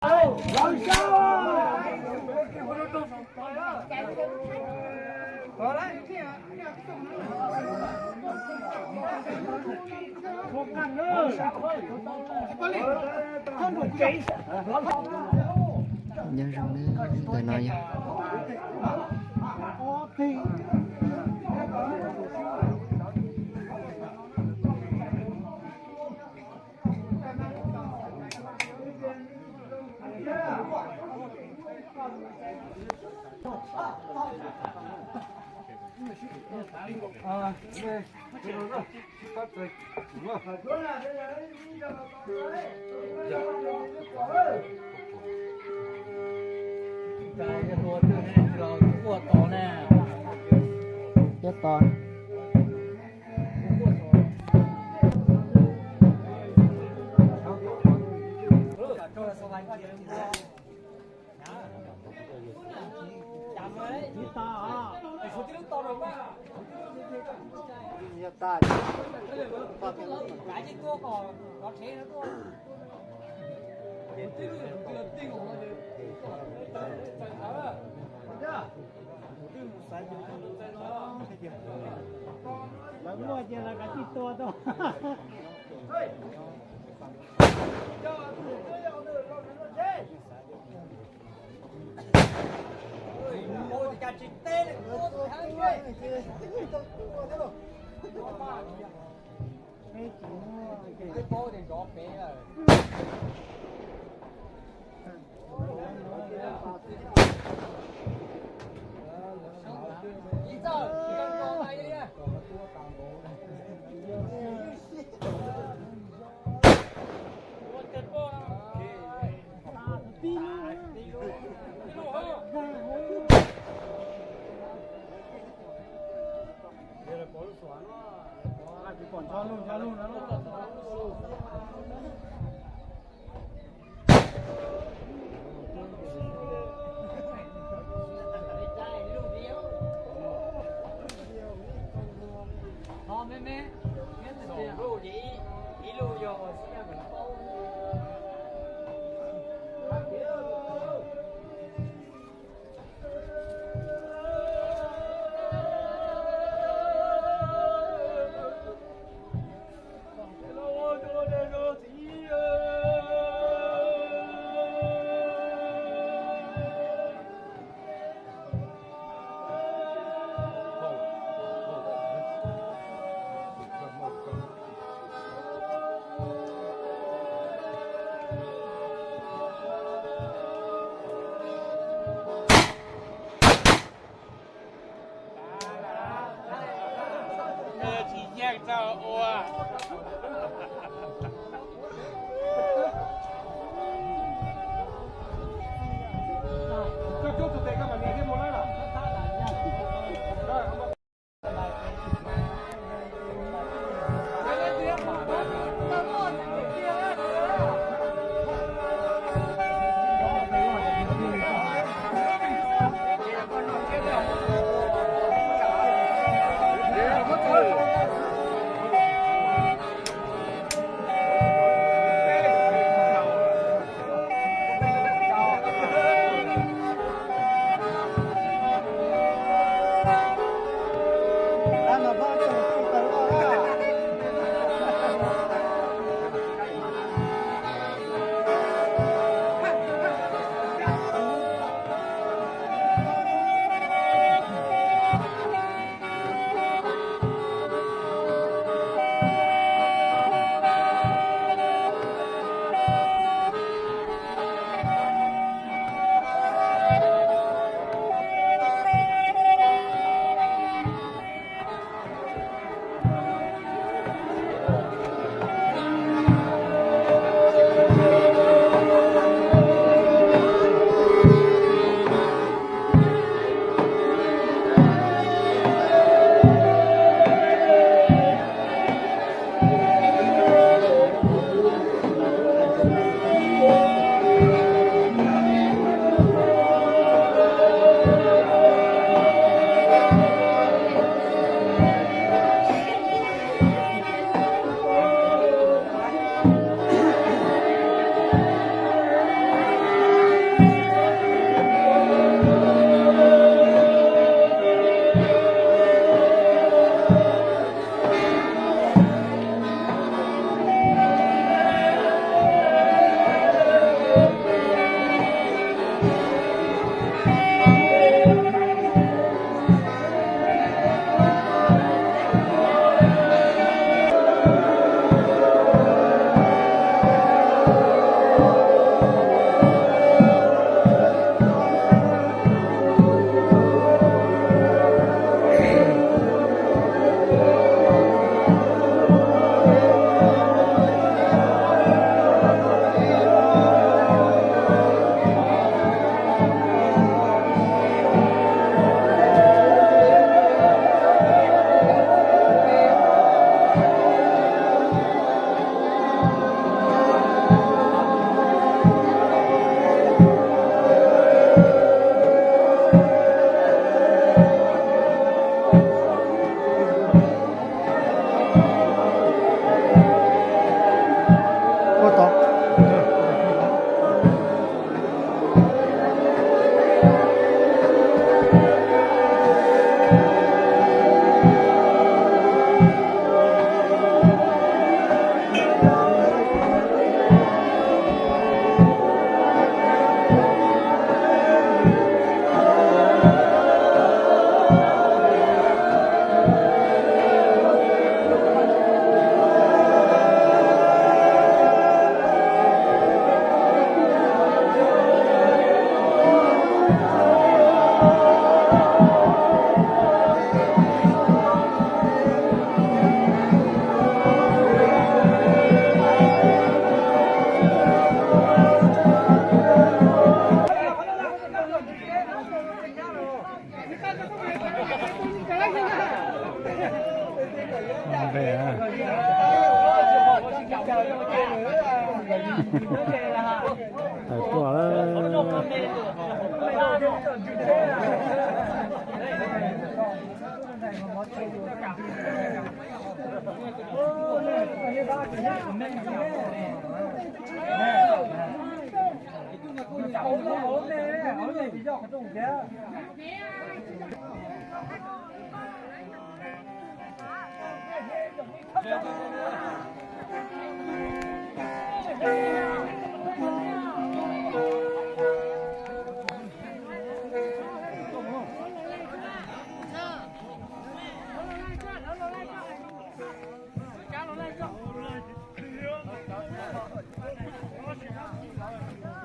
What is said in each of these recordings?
Nyob zoo, ntawm no yog Lawv muaj ces lawv kav tsij tua tau. Tsis yeej txog ua.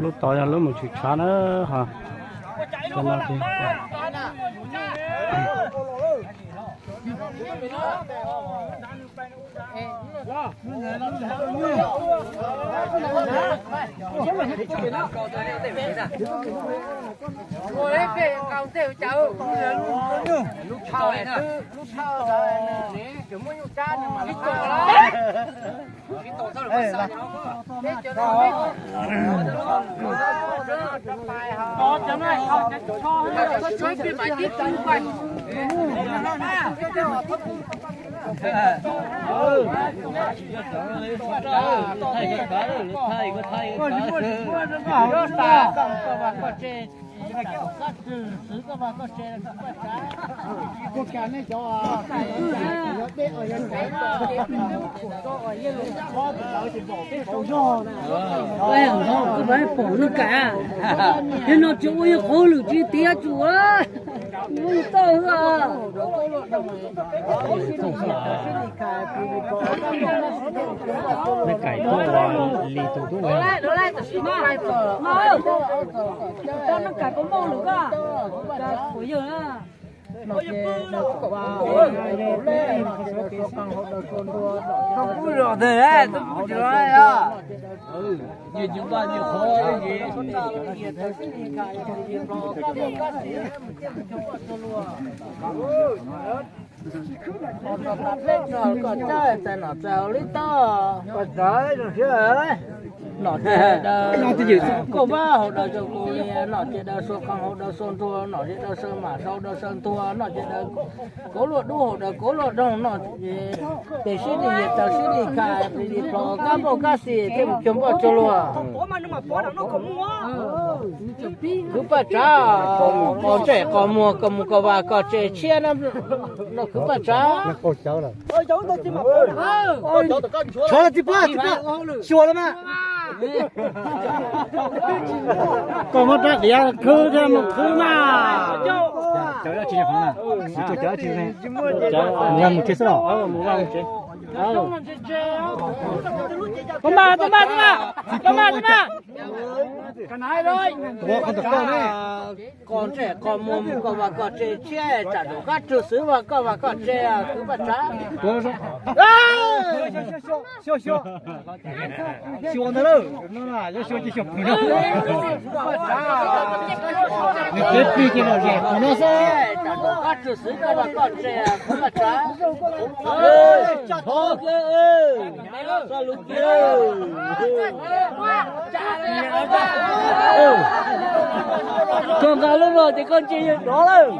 Lub tod yog lub mus tshwm tshav na, ho cov no ces Pom lub kaim, yog no tsis ua yog qhov lwm tsis tiav tsum, tawj. Kaim tuaj ua li tus tub. Kuv zos tes, kuv tsis los os. Nyias tus npaj nyias qhov. Koj cawv, nom ces daws koj vab hauv daws saw kuv li, nom ces daws saw qee hauv daws saw ntuag, nom ces daws saw mam saw daws saw ntuag, nom ces daws kauv luaj dub hauv daws kauv luaj doog, nom ces sib li yias taw sib li kha, plis li plos, kab npauj kab xis thiab mus cuag npauj cuag luag. Kwv Paj Tsav, qos ntsej qos muag, koj mus koj vas koj tse tshiab na, no Kwv Paj Tsav. Xyuas los tsis pab, tsis pab, xyuas los mas. Koj muab rab diav khwb thiab mus khwb mas. Cov dab tsi, cov dab tsi, mus mus tsev xwb los. Koj mas, koj mas, koj mas, koj mas. Qos ntsej qos muag, mus koj vas koj tse tshiab, tsam rau qab rwg xwb vas koj vas koj tse, Kwv Paj Tsav. Xyuas ntawd lawm, no yuav xyuas ces xyuas pwg no. Nws kev plig ces los zem pwg no xwb. Tsam rau qab rwg xwb koj vas koj tse, Kwv Paj Tsav. Koj nqa lub no ces koj ntsia yawg dov lawm.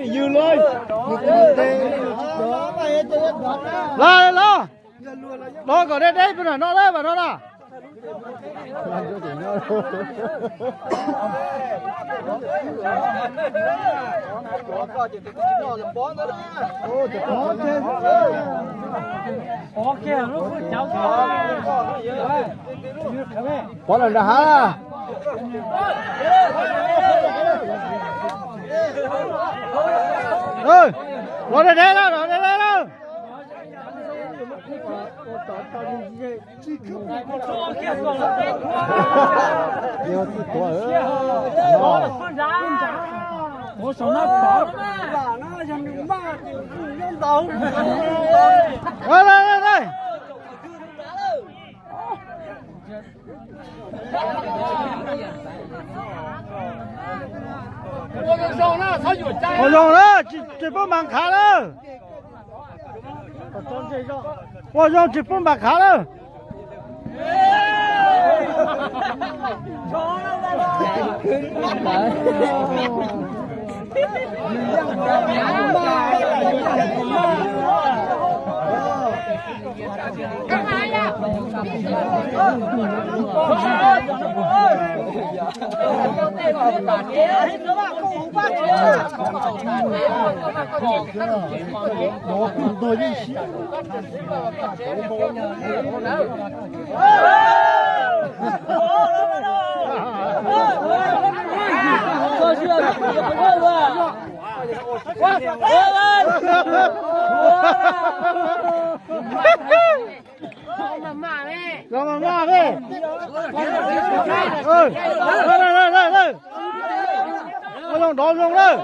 Ywg luaj. Los los, dov kom deb deb peb no lawm mas no na. Pov lawm nram hav. Los deb deb lawm, los deb deb lawm. Ua zoo na, tsis pub mam khav lawm. Ua zoo tsis pub mam khav lawm. Los mas maj maj. Ua zoo dov zoo lawm.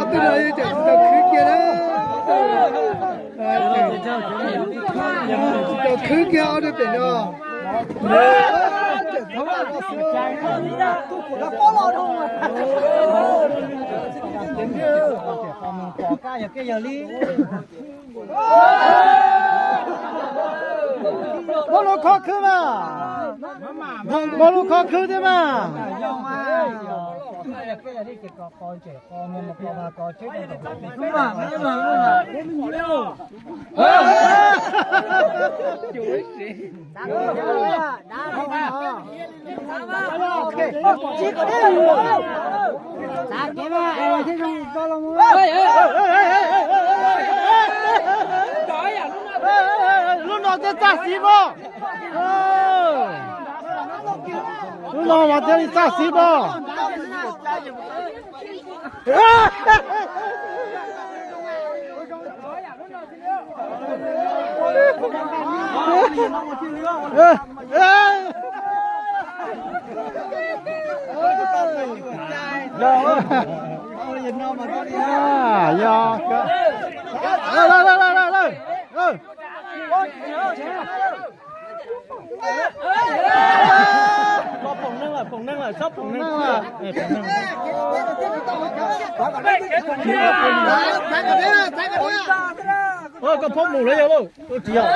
Tej no yeej tseem tsis tau khwb kiag na. Tsis tau khwb kiag ob tug pem no. Muab lub khob khwb mas. Muab lub khob khwb thiab mas. Lub no thiaj txaj xiv pom. Lub no mas thiaj li txaj xiv pom. Yog, lawm, lawm. Koj phob mus lawm yog lauj, tsis yog.